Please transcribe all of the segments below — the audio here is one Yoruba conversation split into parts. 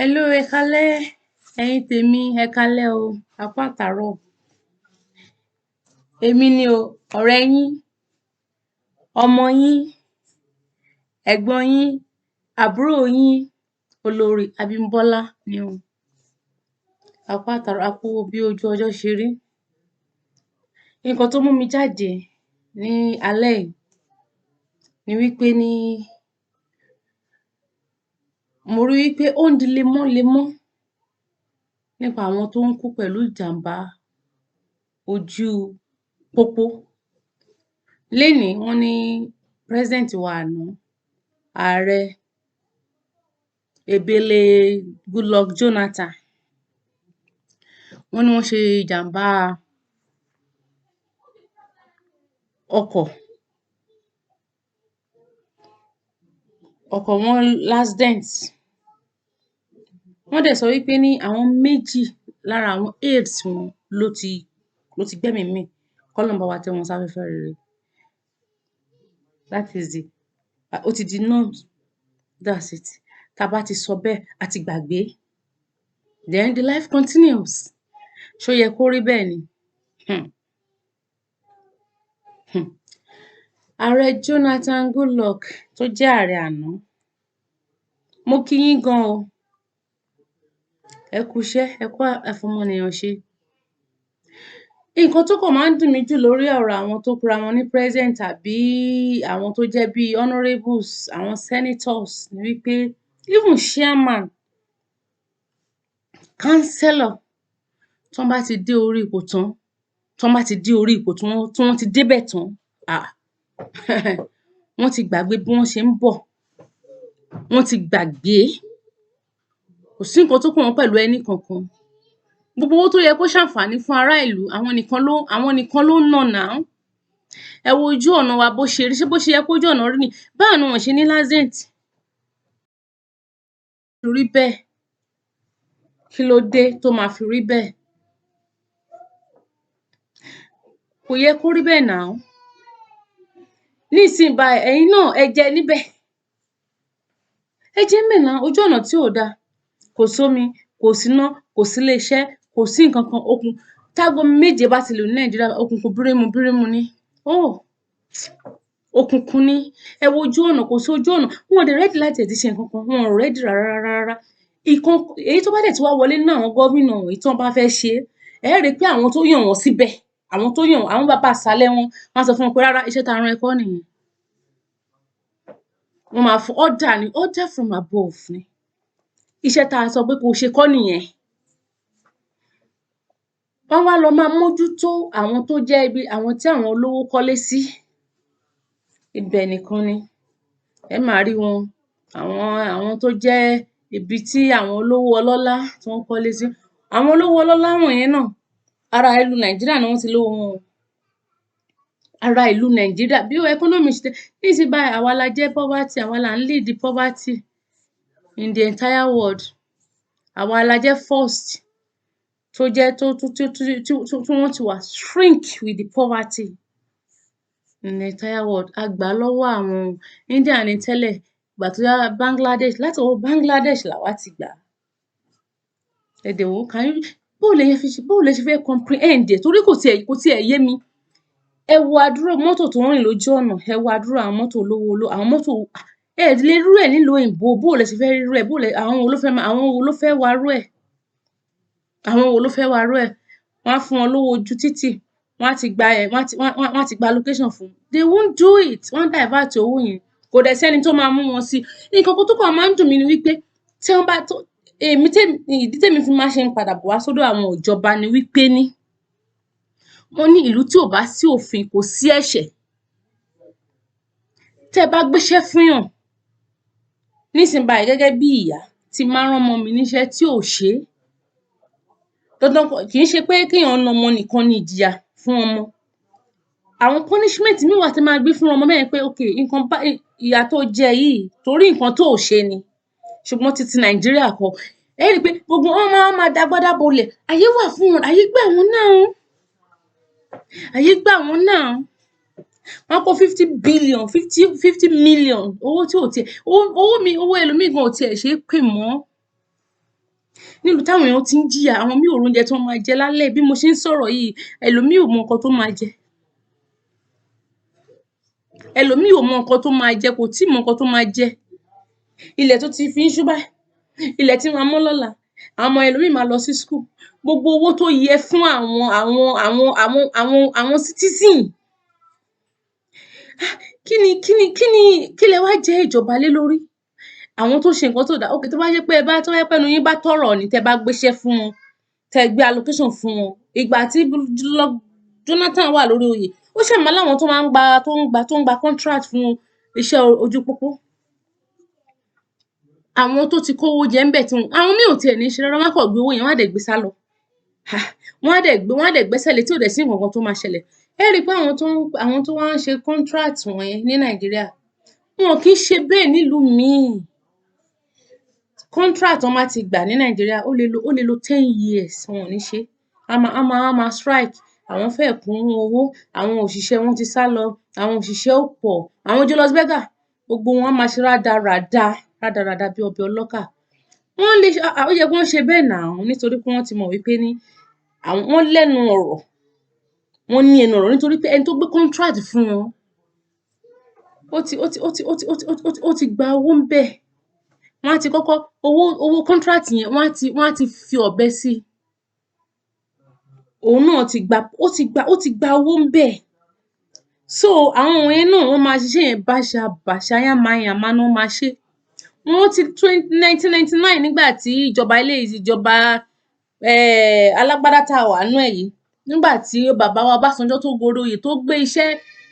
Hello, ẹ káalẹ́, ẹ̀yin tèmi, ẹ káalẹ́ o, a kú àtàárọ̀. Èmi ni o, ọ̀rẹ́ yín, ọmọ yín, ẹ̀gbọ́n yín, àbúrò yín, Olorì Abímbọ́lá ni o. A kú àtàárọ̀, a kú bí ojú ọjọ́ ṣe rí. Nǹkan tó mú mi jáde ní alẹ́ yìí ni wí pé ní mo rí wí pé ó ń di lemọ́-lemọ́ nípa àwọn tó ń kú pẹ̀lú ìjàm̀bá ojú pópó. Lénìí, wọ́n ní president wa àná, Ààrẹ Ebele Goodluck Jonathan, wọ́n ní wọ́n ṣe ìjàm̀bá ọkọ̀. Ọkọ̀ wọn l'accident. Wọ́n dẹ̀ sọ wí pé ní àwọn méjì lára àwọn aides wọn ló ti gbẹ́mìí mì. Kọ́lọ́run bá wa tẹ́ wọn sáfẹ́fẹ́ rere. That is the ó ti di norms, that's it. Tá a bá ti sọ bẹ́ẹ̀, a ti gbàgbé. Then the life continues. Ṣó yẹ kó rí bẹ́ẹ̀ ni? Ààrẹ Jonathan Goodluck tó jẹ́ ààrẹ àná, mo kí yín gan o. Ẹ kúṣẹ́, ẹ kú àfọmọnìyàn ṣe. Nǹkan tó kàn máa ń dùn mí jù lórí ọ̀rọ̀ àwọn tó pera wọn ní president tàbí àwọn tó jẹ́ bí honourables, àwọn senators ni wí pé even chairman, councillor, tán bá ti dé orí ipò tán, tán bá ti dé orí ipò tí wọ́n ti débẹ̀ tán, um wọ́n ti gbàgbé bí wọ́n ṣe ń bọ̀. Wọ́n ti gbàgbé. Kò sí nǹkan tó kàn wọ́n pẹ̀lú ẹní kankan. Gbogbo owó tó yẹ kó ṣàǹfààní fún ará ìlú, àwọn nìkan ló ń ná now. Ẹ wo ojú ọ̀nà wa bó ṣe rí, ṣé bó ṣe yẹ kójú ọ̀nà rí nìyí? Báwo ni wọn ò ṣe ní l'accident? Rí bẹ́ẹ̀. Kí ló dé tó máa fi rí bẹ́ẹ̀? Kò yẹ kó rí bẹ́ẹ̀ now. Nísìnyí báyìí, ẹ̀yin náà ẹ jẹ níbẹ̀. Ẹ jẹ ńbẹ̀ now, ojú ọ̀nà tí ò dáa, kò sómi, kò síná, kò sílé iṣẹ́, kò sí nǹkan kan. Okùn tágo 7 bá ti lù ní Nàìjíríà, òkùnkùn bírímù bírímù ni. Oh! Òkùnkùn ni. Ẹ wo ojú ọ̀nà, kò sí ojú ọ̀nà. Wọn ò dẹ̀ ready láti ẹ̀ ti ṣe nǹkan kan, wọn ò ready rárá rárá rárá. Ìkan èyí tó bá dẹ̀ tún wá wọlé nínú àwọn gómìnà wọ̀nyí tí wọ́n bá fẹ́ ṣe é, ẹ ẹ́ rí pé àwọn tó yàn wọ́n síbẹ̀, àwọn tó yàn àwọn bàbá ìsàlẹ̀ wọn, wọ́n á sọ fún wọn pé rárá, iṣẹ́ tá a rán ẹ kọ́ nìyẹn. Wọ́n máa fún order ni, order from above ni. Iṣẹ́ tá a sọ pé kó o ṣe kọ́ nìyẹn. Wọ́n wá lọ máa mójútó àwọn tó jẹ́ ibi àwọn tí àwọn olówó kọ́lé sí. Ibẹ̀ nìkan ni ẹ máa rí wọn. Àwọn tó jẹ́ ibi tí àwọn olówó ọlọ́lá tí wọ́n kọ́lé sí. Àwọn olówó ọlọ́lá wọ̀nyẹn náà, ara ìlú Nàìjíríà ni wọ́n ti lówó wọn o. Ara ìlú Nàìjíríà bí economy ṣe nísìnyí báyìí, àwa la jẹ́ poverty, àwa là ń lead poverty in the entire world. Àwa la jẹ́ first tó jẹ́ tó tí wọ́n ti wà shrink with the poverty in the entire world. A gbà á lọ́wọ́ àwọn India ní tẹ́lẹ̀, ìgbà tó yá, Bangladesh, láti ọwọ́ Bangladesh làwa ti gbà á. Ẹ dẹ̀ wò ó, can you báwo lèèyàn fi ṣe, báwo lẹ ṣe fẹ́ comprehend ẹ̀? Torí kò tiẹ̀ yé mi. Ẹ wo adúrú mọ́tò tó ń rìn lójú ọ̀nà, ẹ wo adúrú àwọn mọ́tò olówó àwọn mọ́tò, ẹ ẹ̀ lè rírú ẹ̀ nílùú òyìnbó. Báwo lẹ ṣe fẹ́ rírú ẹ̀? Báwo lẹ àwọn wo ló fẹ́ wa irú ẹ̀? Àwọn wo ló fẹ́ wa irú ẹ̀? Wọ́n á fún wọn lówó ojú títì, wọ́n á ti gba ẹ̀, wọ́n á ti gba allocation fún. They won't do it. Wọ́n á divert owó yẹn. Kò dẹ̀ sẹ́ni tó máa mú wọn sí. Nǹkan kan tó kàn máa ń dùn mí ni wí pé tí wọ́n bá tó èmi tèmi, ìdí témi fi máa ṣe ń padà bọ̀ wá sọ́dọ̀ àwọn ìjọba ni wí pé ní wọ́n ní ìlú tí ò bá sí òfin, kò sí ẹ̀ṣẹ̀. Tẹ́ ẹ bá gbéṣẹ́ fúnyàn nísìnyí báyìí, gẹ́gẹ́ bí ìyá tí n bá rán ọmọ mi níṣẹ́ tí ò ṣe é, dandan kọ́, kì í ṣe pé kéèyàn na ọmọ nìkan ni ìjìyà fún ọmọ. Àwọn punishment míì wà tẹ́ máa gbé fún ọmọ bẹ́yẹn pé okay, nǹkan báyìí, ìyà tó jẹ yìí, torí nǹkan tó ò ṣe ni. Ṣùgbọ́n titi Nàìjíríà kọ́, ẹ ẹ́ rí i pé gbogbo wọn máa máa dagbádá bolẹ̀. Àyè wà fún wọn, àyè gbà wọ́n náà, àyè gbà wọ́n náà. Wọ́n kó 50 billion, fifty fifty million, owó tí ò tiẹ̀ owó mi, owó ẹlòmíì gan ò tiẹ̀ ṣe é pè mọ́. Nílùú táwọn èèyàn ti ń jìyà, àwọn míì ò róúnjẹ tí wọ́n máa jẹ lálẹ́. Bí mo ṣe ń sọ̀rọ̀ yìí, ẹlòmíì ò mọ nǹkan tó máa jẹ. Ẹlòmíì ò mọ nǹkan tó máa jẹ, kò tíì mọ nǹkan tó máa jẹ. Ilẹ̀ tó ti fi ń ṣú báyìí, ilẹ̀ tí máa mọ́ lọ́la, àwọn ọmọ ẹlòmíì máa lọ sí school. Gbogbo owó tó yẹ fún àwọn citizen. Kí ni kí lẹ wá jẹ́ ìjọba lé lórí? Àwọn tó ṣe nǹkan tó dáa, okay, tó bá jẹ́ pé ẹ bá tó bá jẹ́ pé ẹnu yín bá tọ̀rọ̀ ni, tẹ́ bá gbéṣẹ́ fún wọn, tẹ́ gbé allocation fún wọn. Ìgbà tí Jonathan wà lórí oyè, ó ṣáà máa láwọn tó máa ń gba tó ń gba contract fún iṣẹ́ ojú pópó. Àwọn tó ti kówó jẹ ńbẹ̀, tí wọn àwọn míì ò tiẹ̀ ní ṣe rárá, wọ́n á kàn gbé owó yẹn, wọ́n á dẹ̀ gbé sálọ. Wọ́n á dẹ̀ gbẹ́sẹ̀ lé, tí ò dẹ̀ sí nǹkan kan tó máa ṣẹlẹ̀. Ẹ rí i pé àwọn tó wá ń ṣe contract wọ̀nyẹn ní Nàìjíríà, wọn kì í ṣe bẹ́ẹ̀ nílùú míì. Contract tán bá ti gbà ní Nàìjíríà, ó lè lo 10 years, wọn ò ní ṣe é. Á máa strike, àwọn fẹ́ kún owó, àwọn òṣìṣẹ́ wọn ti sálọ, àwọn òṣìṣẹ́ ò pọ̀, àwọn jealous beggar, gbogbo wọn á máa ṣe rádaràda rádaràda bí ọbẹ̀ ọlọ́kà. Wọ́n lè ṣe, ó yẹ kí wọ́n ṣe bẹ́ẹ̀ now, nítorí pé wọ́n ti mọ̀ wípé ní àwọn wọ́n lẹ́nu ọ̀rọ̀, wọ́n ní ẹnu ọ̀rọ̀, nítorí pé ẹni tó gbé contract fún wọn, ó ti gba owó ńbẹ̀. Wọ́n á ti kọ́kọ́ owó contract yẹn, wọ́n á ti fi ọ̀bẹ sí i. Òun náà ti gba ó ti gba owó ńbẹ̀. So àwọn wọ̀nyẹn náà, wọ́n máa ṣiṣẹ́ yẹn báṣabàṣa, yánmayànma ná máa ṣe. Wọ́n ti 1999, nígbà tí ìjọba eléyìí, ìjọba alágbádá tá a wà nínú ẹ̀ yìí, nígbà tí bàbá wa Ọbásanjọ́ tó gorí oyè, tó gbé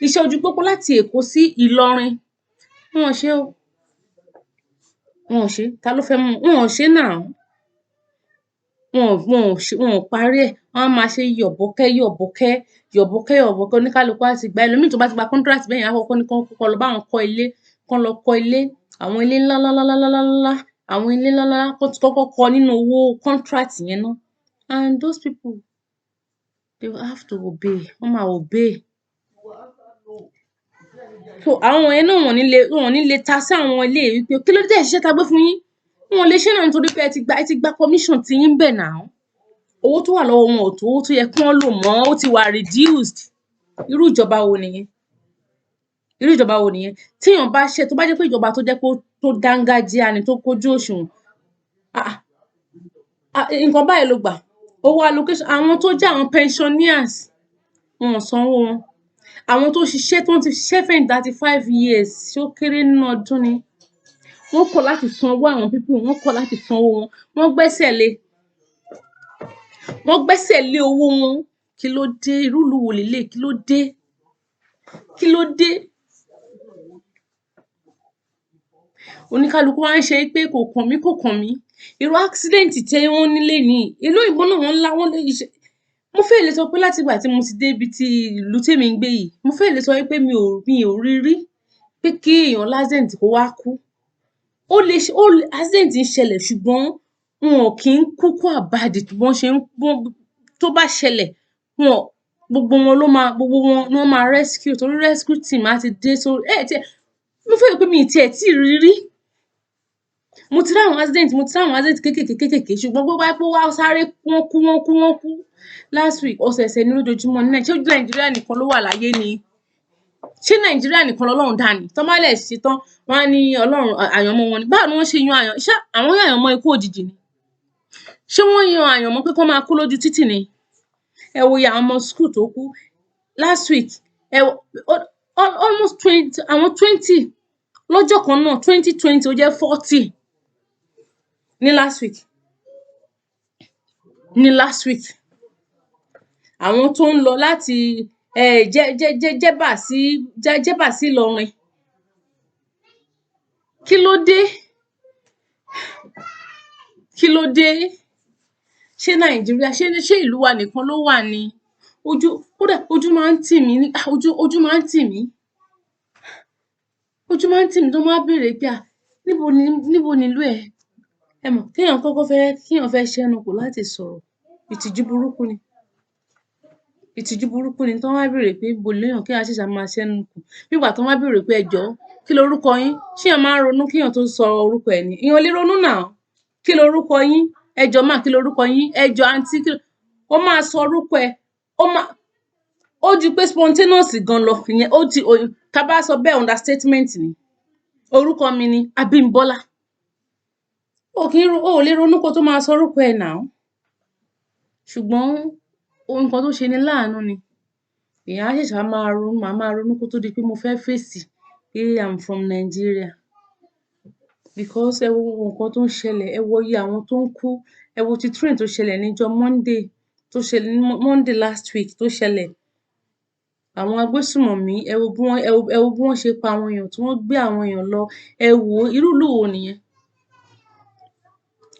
iṣẹ́ ojú pópó láti Èkó sí Ìlọrin, wọn ò ṣe o, wọn ò ṣe. Ta ló fẹ́ mú wọn? Ò ṣe now. Wọn ò ṣe, wọn ò parí ẹ̀. Wọ́n á máa ṣe yọ̀bọ́kẹ́ yọ̀bọ́kẹ́ yọ̀bọ́kẹ́ yọ̀bọ́kẹ́. Oníkálukú á ti gbà. Ẹlòmíì tó bá ti gba contract bẹ́yẹn, á kọ́kọ́ ní kán kọ́kọ́ lọ bá wọn kọ́ ilé, kán lọ kọ́ ilé, àwọn ilé ńlá ńlá ńlá ńlá ńlá ńlá, àwọn ilé ńlá ńlá kán ti kọ́kọ́ kọ́ nínú owó contract yẹn ná. And those people, they will have to obey. Wọ́n máa obey. So àwọn wọ̀nyẹn náà, wọn ò ní lè ta sí àwọn eléyìí wípé kí ló dé tẹ́ ẹ̀ ṣiṣẹ́ tá gbé fún yín. Wọn ò lè ṣe náà, nítorí pé ẹ ti gba commission tiyín ńbẹ̀ now. Owó tó wà lọ́wọ́ wọn ò tó owó tó yẹ kí wọ́n lò mọ́, ó ti wà reduced. Irú ìjọba wo nìyẹn? Irú ìjọba wo nìyẹn? Téèyàn bá ṣe, tó bá jẹ́ pé ìjọba tó jẹ́ pé tó dángájíá ni, tó kójú òṣùwọ̀n, nǹkan báyìí ló gbà owó allocation. Àwọn tó jẹ́ àwọn pensioners, wọn ò sanwó wọn. Àwọn tó ṣiṣẹ́, tó ti ṣiṣẹ́ fẹ̀yìntì 35 years, ṣó kéré nínú ọdún ni? Wọ́n kọ̀ láti sanwó àwọn people, wọ́n kọ̀ láti sanwó wọn. Wọ́n gbẹ́sẹ̀ lé owó wọn. Kí ló dé? Irú ìlú wo leléyìí? Kí ló dé? Kí ló dé? Oníkálukú wá ń ṣe pé kò kàn mí, kò kàn mí. Irú accident tí wọ́n ní lénìí, ìlú òyìnbó náà, wọ́n ńlá wọ́n lè ṣe. Mo fẹ́ẹ̀ lè sọ pé látìgbà tí mo ti dé ibi tí ìlú témi ń gbé yìí, mo fẹ́ẹ̀ lè sọ wípé mi ò rí rí pé kí èèyàn l'accident kó wá kú. Ó lè ṣe ó, accident ń ṣẹlẹ̀, ṣùgbọ́n wọn kì í kúkú àbàdì bí wọ́n ṣe ń tó bá ṣẹlẹ̀, wọn gbogbo wọn ló máa gbogbo wọn ni wọ́n máa rescue, torí rescue team á ti dé sórí ẹ̀ tiẹ̀. Mo fẹ́ rò pé mi ì tiẹ̀ tíì rí rí. Mo ti rí àwọn accident kéékèèké kéékèèké, ṣùgbọ́n pé wá pé ó wá sáré, wọ́n kú, wọ́n kú, wọ́n kú last week, ọ̀sẹ̀ẹ̀sẹ̀ ní lójoojúmọ́ ní. Ṣé Nàìjíríà nìkan ló wà láyé ni? Ṣé Nàìjíríà nìkan lọlọ́run dá ni? Tán bá lẹ̀ ṣe tán, wọ́n á ní Ọlọ́run àyànmọ́ wọn ni. Báwo ni wọ́n ṣe yan àyàn? Ṣé àwọn yan àyànmọ́ ikú òjijì ni? Ṣé wọ́n yan àyànmọ́ pé kán máa kú lójú títì ni? Ẹ wo iye àwọn ọmọ school tó kú last week. Ẹ wo almost 20, àwọn 20 lọ́jọ́ kan náà, 20 20, ó jẹ́ 40 ní last week. Ní last week, àwọn tó ń lọ láti Jẹ́bà sí Ìlọrin. Kí ló dé? Kí ló dé? Ṣé Nàìjíríà, ṣé ìlú wa nìkan ló wà ni? Ojú, kódà ojú máa ń tì mí, ojú máa ń tì mí, ojú máa ń tì mí tán bá béèrè pé, à, níbo nílùú ẹ? Ẹ mọ̀ kéèyàn kọ́kọ́ fẹ́, kéèyàn fẹ́ ṣẹ́nu kù láti sọ̀rọ̀, ìtìjú burúkú ni. Ìtìjú burúkú ni. Tán bá béèrè pé ibo léèyàn, kéèyàn ṣẹ̀ṣẹ̀ máa ṣẹ́nu kù. Bí ìgbà tán bá béèrè pé, ẹ jọ̀ọ́, kí lorúkọ yín? Ṣéèyàn máa ń ronú kéèyàn tó sọ orúkọ ẹ̀ ni? Èèyàn ò lè ronú now. Kí lorúkọ yín? Ẹ jọ̀ọ́ mà, kí lorúkọ yín? Ẹ jọ̀ọ́ àǹtí, kí ó máa sọ orúkọ ẹ. Ó máa ó ju pé spontaneous gan lọ. Ìyẹn ó ti, ká bá sọ bẹ́ẹ̀, understatement ni. Orúkọ mi ni Abímbọ́lá. O kì í ro, o ò lè ronú kó tó máa sọ orúkọ ẹ now. Ṣùgbọ́n ohun kan tó ṣe ni láàánú ni, èèyàn á ṣẹ̀ṣẹ̀ wá máa ronú, màá máa ronú kó tó di pé mo fẹ́ fèsì pé I'm from Nigeria. Because ẹ wo gbogbo nǹkan tó ń ṣẹlẹ̀, ẹ wo iye àwọn tó ń kú, ẹ wo ti train tó ṣẹlẹ̀ níjọ́ Monday, tó ṣẹlẹ̀ ní Monday last week tó ṣẹlẹ̀. Àwọn agbésùnmọ̀mí, ẹ wo bí wọ́n ṣe pa àwọn èèyàn, tí wọ́n gbé àwọn èèyàn lọ. Ẹ wò ó, irú ìlú wo nìyẹn?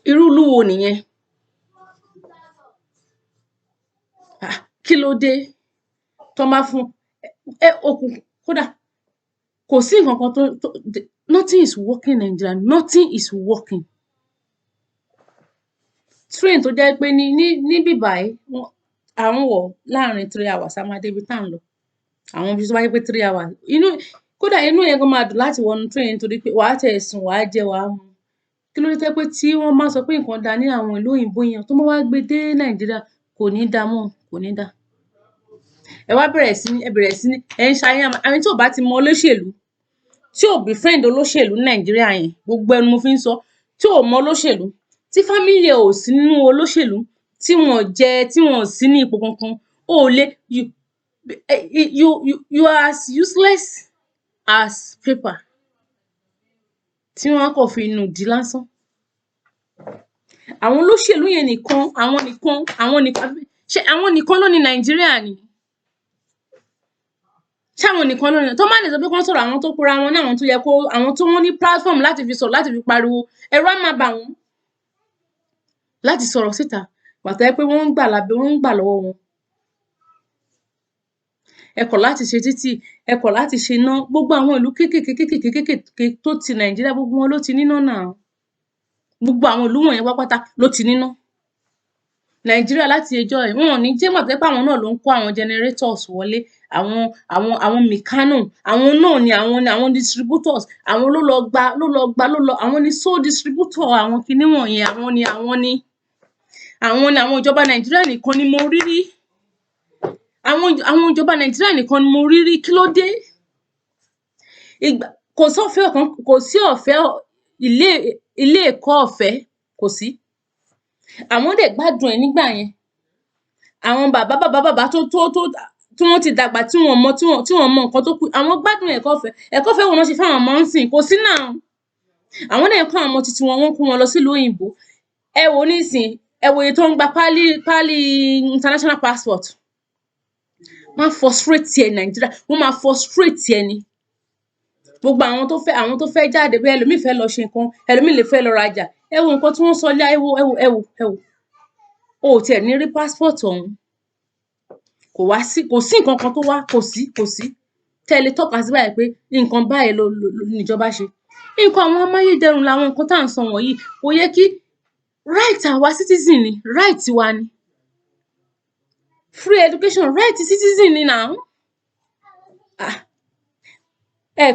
Irú ìlú wo nìyẹn? Ah, kí ló dé? Tán bá fún ẹ òkùnkùn, kódà kò sí nǹkan kan tó, nothing is working in Nigeria, nothing is working. Train tó jẹ́ pé ní níbí báyìí, à ń wọ̀ láàrin 3 hours, a máa débi tá à ń lọ. Àwọn ibi tó bá jẹ́ pé 3 hours, inú kódà inú yẹn gan máa dùn láti wọnú train, nítorí pé wàá tiẹ̀ sùn, wàá jẹ, wàá mu. Kí ló dé tó jẹ́ pé tí wọ́n bá sọ pé nǹkan da ní àwọn ìlú òyìnbó yẹn, tó bá wá gbé dé Nàìjíríà, kò ní da mọ́, kò ní da. Ẹ wá bẹ̀rẹ̀ sí ní, ẹ bẹ̀rẹ̀ sí ní ẹ ń ṣayé. Àwọn tí ò bá ti mọ olóṣèlú, tí ò befriend olóṣèlú ní Nàìjíríà yẹn, gbogbo ẹnu mo fi ń sọ, tí ò mọ olóṣèlú, tí family ẹ̀ ò sí nínú olóṣèlú, tí wọn ò jẹ, tí wọn ò sí ní ipò kankan, o ò lè, you are as useless as paper tí wọ́n á kàn fi nùdí lásán. Àwọn olóṣèlú yẹn nìkan, àwọn nìkan, àwọn nìkan, ṣé àwọn nìkan ló ní Nàìjíríà ni? Ṣé àwọn nìkan ló ní? Tó má lè sọ pé kán sọ̀rọ̀, àwọn tó pera wọn ní àwọn tó yẹ kó, àwọn tó wọ́n ní platform láti fi sọ̀rọ̀, láti fi pariwo, ẹ̀rù á máa bà wọ́n láti sọ̀rọ̀ síta. Ìgbà tó jẹ́ pé wọ́n ń gbà lábẹ́, wọ́n ń gbà lọ́wọ́ wọn. Ẹ kọ̀ láti ṣe títì, ẹ kọ̀ láti ṣe iná. Gbogbo àwọn ìlú kéékèèké kéékèèké kéékèèké tó ti Nàìjíríà, gbogbo wọn ló ti níná now. Gbogbo àwọn ìlú wọ̀nyẹn pátápátá ló ti níná. Nàìjíríà láti ọjọ́ yìí, wọn ò ní jẹ́ mọ̀ tó jẹ́ pé àwọn náà ló ń kó àwọn generators wọlé, àwọn mechano, àwọn náà ni àwọn ni àwọn distributors, àwọn ló lọ gba ló lọ gba ló lọ àwọn ni sole distributor àwọn kinní wọ̀nyẹn. Àwọn ni àwọn ìjọba Nàìjíríà nìkan ni mo rí rí. Àwọn ìjọba Nàìjíríà nìkan ni mo rí rí. Kí ló dé? Ìgbà kò sọ́fẹ̀ẹ́ kan, kò sí ọ̀fẹ́ ilé ẹ̀kọ́ ọ̀fẹ́, kò sí. Àwọn dẹ̀ gbádùn ẹ̀ nígbà yẹn. Àwọn bàbá bàbá bàbá tó tí wọ́n ti dàgbà, tí wọ́n mọ nǹkan tó kù, àwọn gbádùn ẹ̀kọ́ ọ̀fẹ́. Ẹ̀kọ́ ọ̀fẹ́ wo ná ṣe fáwọn ọmọ ńsìnyí? Kò sí now. Àwọn dẹ̀ ń kọ́ àwọn ọmọ titi wọn, wọ́n kó wọn lọ sílùú òyìnbó. Ẹ wò ó nísìnyí, ẹ wo iye tó ń gba pálí international passport. Wọ́n á frustrate ẹ. Nàìjíríà, wọ́n máa frustrate ẹ ni. Gbogbo àwọn tó fẹ́ jáde, bóyá ẹlòmíì fẹ́ lọ ṣe nǹkan, ẹlòmíì lè fẹ́ lọ rajà, ẹ wo nǹkan tí wọ́n sọ lé. Ẹ wo, ẹ wo, ẹ wò, ẹ wò, o ò tiẹ̀ ní rí passport ọ̀hún. Kò wá sí, kò sí nǹkan kan tó wá, kò sí tẹ́ ẹ lè tọ́ka sí báyìí pé nǹkan báyìí ló níjọba ṣe. Nǹkan àwọn amáyédẹrùn làwọn nǹkan tá à ń sọ wọ̀nyí. Kò yẹ kí right àwa citizen ni, right wa ni. Free education, right citizen ni now. Ah, ẹ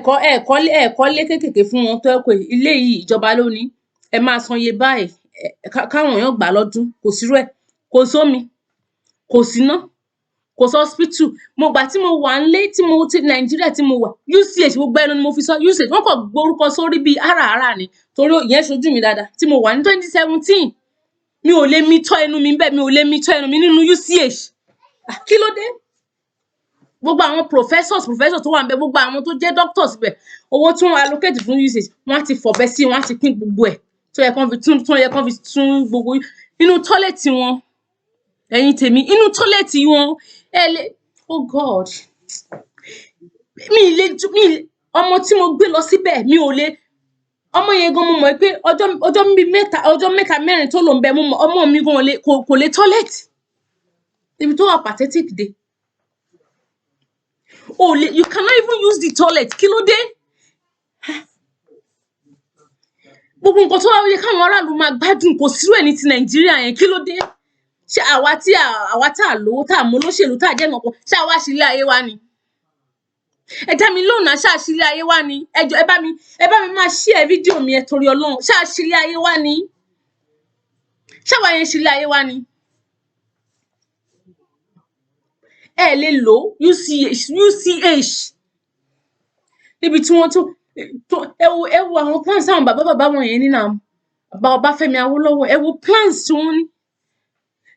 kọ́lé kéékèèké fún wọn tó jẹ́ pé ilé yìí, ìjọba ló ní, ẹ máa san iye báyìí káwọn èèyàn gbà á lọ́dún. Kò sírú ẹ̀. Kò sómi, kò síná, kò sí hospital. Mo gbà tí mo wà ńlé, tí mo ti Nàìjíríà tí mo wà, UCH, gbogbo ẹnu ni mo fi sọ, UCH, wọ́n kàn gborúkọ sórí bíi háràhárà ni, torí ìyẹn ṣojú mi dáadáa. Tí mo wà ní 2017, mi ò lè mi tọ́ ẹnu mi ńbẹ̀, mi ò lè mi tọ́ ẹnu mi nínú UCH. Ah, kí ló dé? Gbogbo àwọn professors tó wà ńbẹ̀, gbogbo àwọn tó jẹ́ doctors ńbẹ̀, owó tí wọ́n allocate fún UCH, wọ́n á ti fọ̀bẹ sí, wọ́n á ti pín gbogbo ẹ̀ tó yẹ kán fi tún gbogbo inú toilet wọn. Ẹ̀yin tèmi, inú toilet wọn, ẹ lè, oh God, mi ì lè mi ọmọ tí mo gbé lọ síbẹ̀, mi ò lè, ọmọ yẹn gan, mo mọ̀ pé ọjọ́ bíi mẹ́ta, ọjọ́ mẹ́ta, mẹ́rin tó lò ńbẹ̀, mo mọ̀ ọmọ mi gan ò lè, kò lè toilet. Ibi tó wà pathetic dé, o lè, you cannot even use the toilet. Kí ló dé? Gbogbo nǹkan tó wá yẹ káwọn aráàlú máa gbádùn, kò sírú ẹ̀ ní ti Nàìjíríà yẹn. Kí ló dé? Ṣé àwa tá à lówó, tá à mọ olóṣèlú, tá à jẹ́ nǹkan, ṣé àwa ṣe ilé ayé wa ni? Ẹ dá mi lóhùn náà, ṣáà ṣe ilé ayé wa ni? Ẹ jọ̀ọ́, ẹ bá mi máa share fídíò mi, ẹ torí Ọlọ́run. Ṣáà ṣe ilé ayé wa ni? Ṣáwa yẹn ṣe ilé ayé wa ni? Ẹ lè lò UCH, UCH níbi tí wọ́n tó. Ẹ wo àwọn plans táwọn bàbá bàbá wọn yẹn ní náà. Bàbá Ọbáfẹ́mi Awólọ́wọ̀, ẹ wo plans tí wọ́n ní.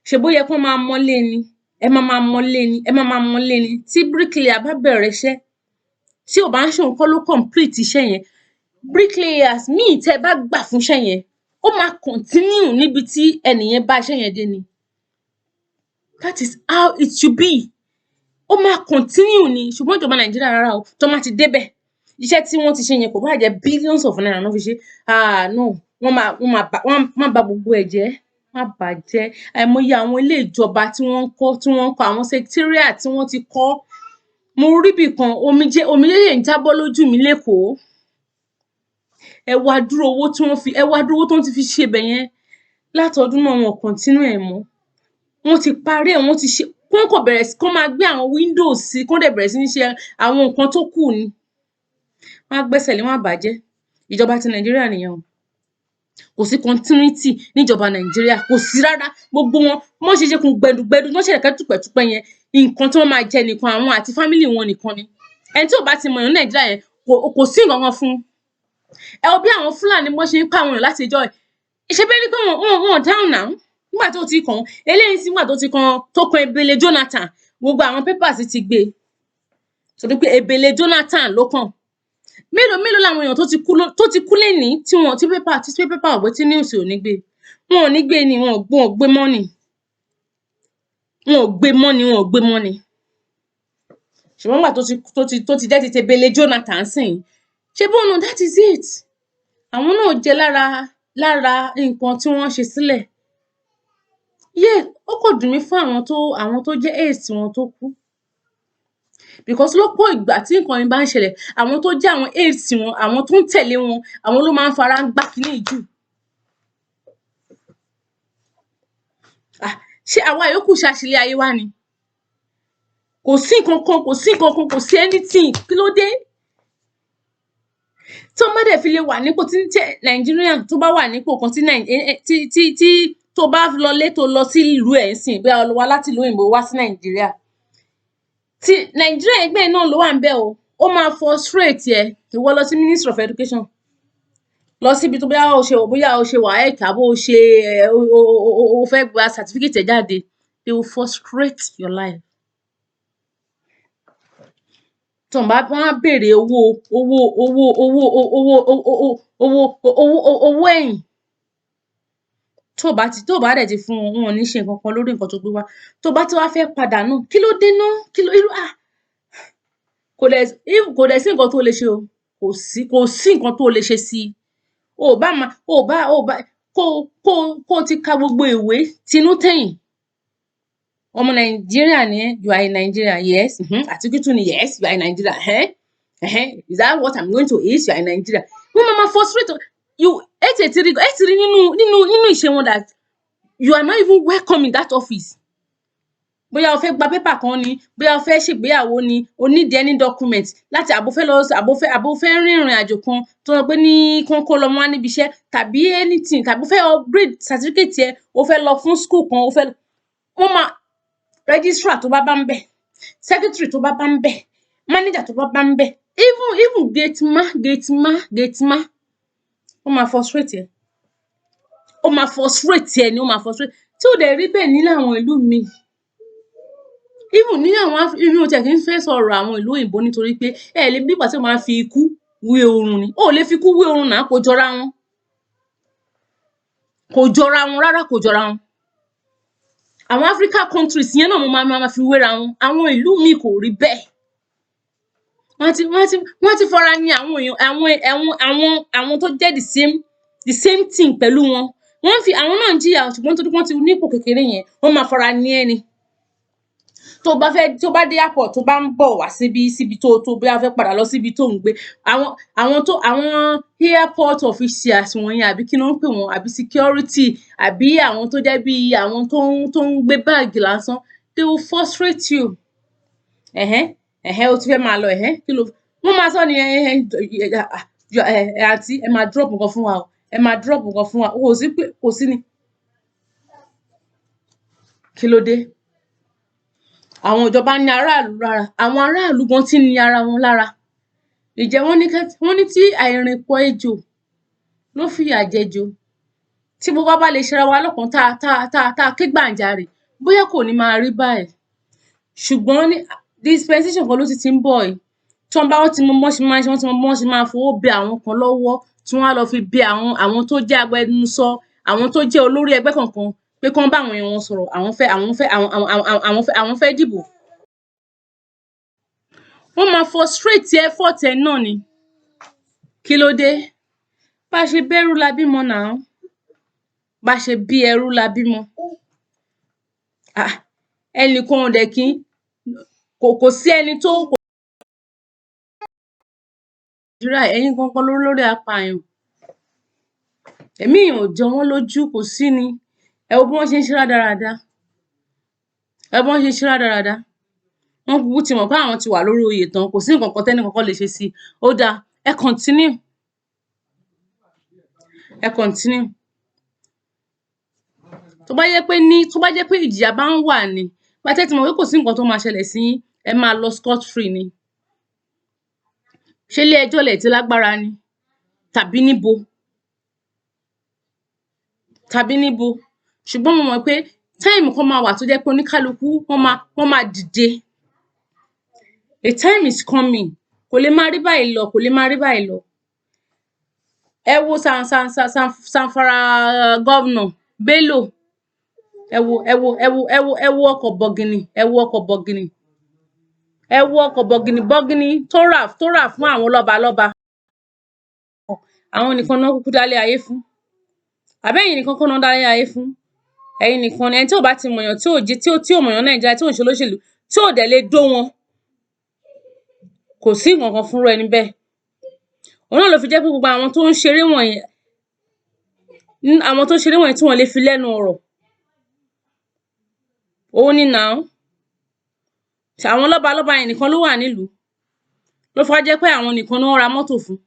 Ṣe bó yẹ kó máa mọlé ni? Ẹ máa máa mọlé ni, ẹ máa máa mọlé ni. Tí bricklayer bá bẹ̀rẹ̀ iṣẹ́, tí ò bá ń ṣe òun kọ́ ló complete iṣẹ́ yẹn, bricklayers míì tẹ́ bá gbà fún iṣẹ́ yẹn, ó máa continue níbi tí ẹnìyẹn bá iṣẹ́ yẹn dé ni. That is how it should be. Ó máa continue ni. Ṣùgbọ́n ìjọba Nàìjíríà, rárá o. Tó má ti débẹ̀, iṣẹ́ tí wọ́n ti ṣe yẹn, kò bá jẹ́ billions of naira náà fi ṣe, ah no, wọ́n máa bà gbogbo ẹ̀ jẹ́, wọ́n á bàjẹ́. Àìmọye àwọn ilé ìjọba tí wọ́n ń kọ́, tí wọ́n ń kọ́ àwọn secretariat tí wọ́n ti kọ́. Mo rí ibì kan, omijé, omijé lè ń jábọ́ lójú mi l'Ékòó. Ẹ wá dúró owó tí wọ́n fi, ẹ wá dúró owó tí wọ́n ti fi ṣe ibẹ̀ yẹn látọdún náà, wọn ò continue ẹ̀ mọ́. Wọ́n ti parí ẹ̀, wọ́n ti ṣe, kí wọ́n kàn bẹ̀rẹ̀ sí kán máa gbé àwọn windows sí, kán dẹ̀ bẹ̀rẹ̀ sí ní ṣe àwọn nǹkan tó kù ni. Wọ́n á gbẹ́sẹ̀ lé, wọ́n á bàá jẹ́. Ìjọba ti Nàìjíríà nìyẹn o. Kò sí continuity níjọba Nàìjíríà, kò sí rárá. Gbogbo wọn, bọ́n ṣe ṣe kùn gbẹdugbẹdu, tán ṣe tùpẹ̀tùpẹ̀ yẹn, nǹkan tí wọ́n máa jẹ nìkan, àwọn àti family wọn nìkan ni. Ẹni tí ò bá ti mọ̀yàn ní Nàìjíríà yẹn, kò sí nǹkan kan fún un. Ẹ wo bí àwọn Fúlàní bọ́n ṣe ń kó àwọn èèyàn láti ijọ́ yìí. Ṣebí ẹ rí pé wọn ò dáhùn now nígbà tó ti kàn wọ́n. Eléyìí sì, nígbà tó ti kan, tó kan Ebele Jonathan, gbogbo àwọn papers ti gbé e torí pé Ebele Jonathan ló kàn. Mélòó mélòó làwọn èèyàn tó ti kú lénìí tí wọn tí paper ò gbé, tí news ò ní gbé? Wọn ò ní gbé ni. Wọn ò gbé mọ́ ni, wọn ò gbé mọ́ ni, wọn ò gbé mọ́ ni. Ṣùgbọ́n nígbà tó ti jẹ́ ti Ebele Jonathan sìn, ṣé bóun náà, that is it. Àwọn náà jẹ lára nǹkan tí wọ́n ṣe sílẹ̀. Yeah, ó kàn dùn mí fún àwọn tó jẹ́ aides wọn tó kú, because lọ́pọ̀ ìgbà tí nǹkan yìí bá ń ṣẹlẹ̀, àwọn tó jẹ́ àwọn aides wọn, àwọn tó ń tẹ̀lé wọn, àwọn ló máa ń fara gbá kiní yìí jù. Ah, ṣé àwa yòókù ṣá ṣilé ayé wá ni? Kò sí nǹkan kan, kò sí nǹkan kan, kò sí anything. Kí ló dé? Tí wọ́n bá dẹ̀ fi lè wà nípò, tí Nigerian tó bá wà nípò kan, tí tí tí tí tó bá lọlé, tó lọ sí ìlú ẹ̀ ńsìn, bóyá o wá láti ìlú òyìnbó wá sí Nàìjíríà, tí Nàìjíríà ẹgbẹ́ ẹ̀ náà ló wà ńbẹ̀ o, ó máa frustrate ẹ. Ìwọ lọ sí Ministry of Education, lọ síbi tó bóyá o ṣe WAEC àbó o ṣe o o o o fẹ́ gba certificate ẹ̀ jáde, they will frustrate your life. Tí wọ́n bá, wọ́n á béèrè owó owó owó owó owó owó owó owó owó ẹ̀yìn. Tó bá dẹ̀ ti fún wọn, wọn ò ní ṣe nǹkan kan lórí nǹkan tó gbé wá. Tó bá tún wá fẹ́ padà náà, kí ló dé ná? Kí ló irú? Ah, kò dẹ̀ sí nǹkan tó lè ṣe o. Kò sí nǹkan tó lè ṣe sí i. O ò bá máa o ò bá o ò bá kó o ti ka gbogbo ìwé tinú tẹ̀yìn. Ọmọ Nàìjíríà ni ẹ́, you are in Nigeria, yes. Àtíkù tún ni, yes, you are in Nigeria. Is that what I'm going to eat? You are in Nigeria. Wọ́n máa ma frustrate you. Ẹ ti rí nínú ìṣe wọn that you are not even welcome in that office. Bóyá o fẹ́ gba paper kan ni, bóyá o fẹ́ ṣègbéyàwó ni, o need any document láti àbó fẹ́ lọ, àbó fẹ́ rìnrìn àjò kan tó sọ pé ní kán kó lọ mú wá níbi iṣẹ́ tàbí anything, tàbí o fẹ́ upgrade certificate ẹ, o fẹ́ lọ fún school kan, o fẹ́, wọ́n máa, registrar tó bá bá ńbẹ̀, secretary tó bá bá ńbẹ̀, manager tó bá bá ńbẹ̀, even gate man, ó máa frustrate ẹ. Ó máa frustrate ẹ ni, ó máa frustrate tí ò dẹ̀ rí bẹ́ẹ̀ ní àwọn ìlú míì. Even ní àwọn, èmi ò tiẹ̀ kí ń fẹ́ sọ̀rọ̀ àwọn ìlú òyìnbó, nítorí pé ẹ lè, bí ìgbà tí wọ́n máa ń fi ikú wé oorun ni. O ò lè fi ikú wé oorun náà, kò jọra wọn. Kò jọra wọn rárá, kò jọra wọn. Àwọn Africa countries yẹn náà mo máa máa fi wéra wọn. Àwọn ìlú míì, kò rí bẹ́ẹ̀. Wọ́n ti fara ní àwọn èèyàn, àwọn tó jẹ́ the same thing pẹ̀lú wọn. Wọ́n fi àwọn náà ń jìyà, ṣùgbọ́n nítorí pé wọ́n ti nípò kékeré yẹn, wọ́n máa fara ní ẹ́ ni. Tó bá fẹ́, tó bá dé airport, tó bá ń bọ̀ wá síbi tó bóyá o fẹ́ padà lọ síbi tó ń gbé, àwọn airport officials wọ̀nyẹn, àbí kí ni wọ́n ń pè wọ́n, àbí security, àbí àwọn tó jẹ́ bí àwọn tó ń gbé báàgì lásán, they will frustrate you. Ẹ̀hẹ́n ẹ̀hẹ́n, o ti fẹ́ máa lọ, ẹ̀hẹ́n, kí ló wọ́n máa sọ ni? Ẹ àǹtí, ẹ máa drop nǹkan fún wa o, ẹ máa drop nǹkan fún wa. Kò sí pé kò sí ni. Kí ló dé? Àwọn ìjọba ń ni aráàlú lára, àwọn aráàlú gan tí ń ni ara wọn lára. Ǹjẹ́ wọ́n ní wọ́n ní tí àìrìnpọ̀ ejò ló fìyà jẹjò. Tí gbogbo wa bá lè ṣera wa lọ́kan, tá a ké gbàǹjarè, bóyá kò ní máa rí báyìí. Ṣùgbọ́n ní dispensation kan ló tún ti ń bọ̀ yìí, tí wọ́n bá, wọ́n ti mọ bọ́n ṣe máa ń ṣe, wọ́n ti mọ bọ́n ṣe máa fowó bẹ àwọn kan lọ́wọ́, tí wọ́n á lọ fi bẹ àwọn tó jẹ́ agbẹnusọ, àwọn tó jẹ́ olórí ẹgbẹ́ kọ̀ọ̀kan pé kán bá àwọn èèyàn wọn sọ̀rọ̀, àwọn fẹ́ dìbò. Wọ́n máa frustrate effort ẹ náà ni. Kí ló dé? Bá ṣe bẹ́rú la bímọ now. Bá ṣe bí ẹrú la bímọ. Ah, ẹnìkan ò dẹ̀ kí kò sí ẹni tó Nàìjíríà, ẹ̀yin gangan lolórí apààyàn. Ẹ̀mí èèyàn ò jọ wọ́n lójú, kò sí ni. Ẹ wo bí wọ́n ṣe ń ṣe rádaràda. Ẹ wo bí wọ́n ṣe ń ṣe rádaràda. Wọ́n kúkú ti mọ̀ pé àwọn ti wà lórí oyè tán, kò sí nǹkan kan tẹ́nì kankan lè ṣe sí i. Ó dáa, ẹ continue. Ẹ continue. Tó bá jẹ́ pé ìjìyà bá ń wà ni, ìgbà tẹ́ ti mọ̀ pé kò sí nǹkan tó máa ṣẹlẹ̀ sí yín, ẹ máa lọ scot free ni. Ṣé ilé ẹjọ́ lẹ̀ ti lágbára ni? Tàbí níbo? Tàbí níbo? Ṣùgbọ́n mo mọ̀ pé time kan máa wà tó jẹ́ pé oníkálukú wọ́n máa dìde. A time is coming. Kò lè máa rí báyìí lọ, kò lè máa rí báyìí lọ. Ẹ wo Zamfara governor Bello. Ẹ wo ẹ wo ẹ wo ẹ wo ẹ wo ọkọ̀ bọ̀gìnì, ẹ wo ọkọ̀ bọ̀gìnì. Ẹ wo ọkọ̀ bọ̀gìnì bọ́gínní tó rà fún àwọn lọ́balọ́ba. Àwọn nìkan ná kúkú dálé ayé fún. Àbẹ́yìn nìkan kọ́ ná dálé ayé fún? Ẹ̀yin nìkan ni. Ẹni tí ò bá ti mọ̀yàn, tí ò jẹ́ tí ò mọ̀yàn ní Nàìjíríà, tí ò ń ṣe olóṣèlú, tí ò dẹ̀ lè dó wọn, kò sí nǹkan kan fúnrú ẹni bẹ́ẹ̀. Òun náà ló fi jẹ́ pé gbogbo àwọn tó ń ṣeré wọ̀nyẹn, àwọn tó ń ṣeré wọ̀nyẹn tí wọ́n lè fi lẹ́nu ọ̀rọ̀. Òun ni now. Àwọn lọ́balọ́ba yẹn nìkan ló wà nílùú, ló fi wá jẹ́ pé àwọn nìkan ni wọ́n ra mọ́tò fún?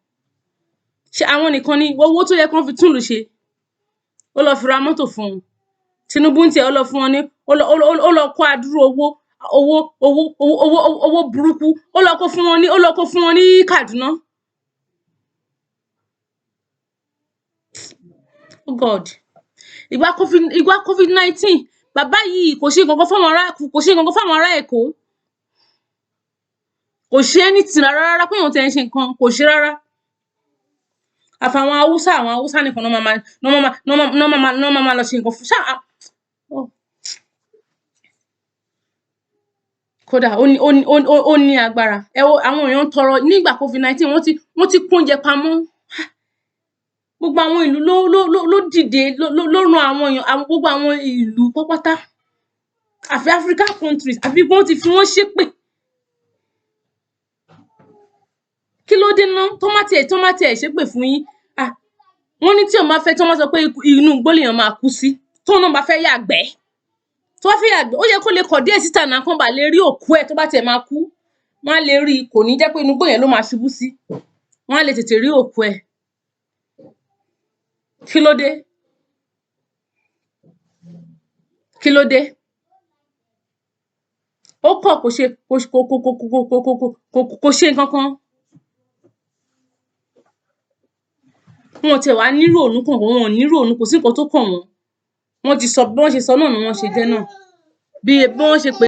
Ṣé àwọn nìkan ni? Owó tó yẹ kán fi túnlùú ṣe, ó lọ fi ra mọ́tò fún wọn. Tinubu ń tiẹ̀, ó lọ fún wọn ní, ó lọ kó adúrú owó owó owó owó owó owó burúkú, ó lọ kó fún wọn ní Kaduna. Oh God! Ìgbà COVID-19, bàbá yìí kò ṣe nǹkan kan fáwọn ará Èkó. Kò ṣe anything rárá rárá, pé èèyàn tiẹ̀ ń ṣe nǹkan, kò ṣe rárá. Àfàwọn Haúsá, àwọn Haúsá nìkan ná máa lọ ṣe nǹkan fún ṣáà. Oh, kódà ó ní agbára. Ẹ wo àwọn èèyàn ń tọrọ nígbà COVID-19, wọ́n ti kó oúnjẹ pamọ́. Gbogbo àwọn ìlú ló dìde, ló ran àwọn èèyàn, àwọn gbogbo àwọn ìlú pátápátá. Àfi African countries, àfi bí wọ́n ti fi wọ́n ṣépè. Kí ló dé ná? Tó má tiẹ̀ ṣépè fún yín. Ah, wọ́n ní tí èèyàn bá fẹ́, tí wọ́n bá sọ pé inú igbó lèèyàn máa kú sí, tóun náà bá fẹ́ yàgbẹ́, tó bá fẹ́ yàgbẹ́, ó yẹ kó lè kọ̀ díẹ̀ síta náà, kán bàa lè rí òkú ẹ̀. Tó bá tiẹ̀ máa kú, wọ́n á lè rí i, kò ní jẹ́ pé inú igbó yẹn ló máa ṣubú sí. Wọ́n á lè tètè rí òkú ẹ̀. Kí ló dé? Kí ló dé? Ó kọ̀, kò ṣe kò kò kò kò kò kò kò kò ṣe nǹkan kan. Wọn ò tiẹ̀ wá nírònú kankan, wọn ò nírònú, kò sí nǹkan tó kàn wọ́n. Wọ́n ti sọ, bí wọ́n ṣe sọ náà ni wọ́n ṣe jẹ́ náà. Bí wọ́n ṣe pè.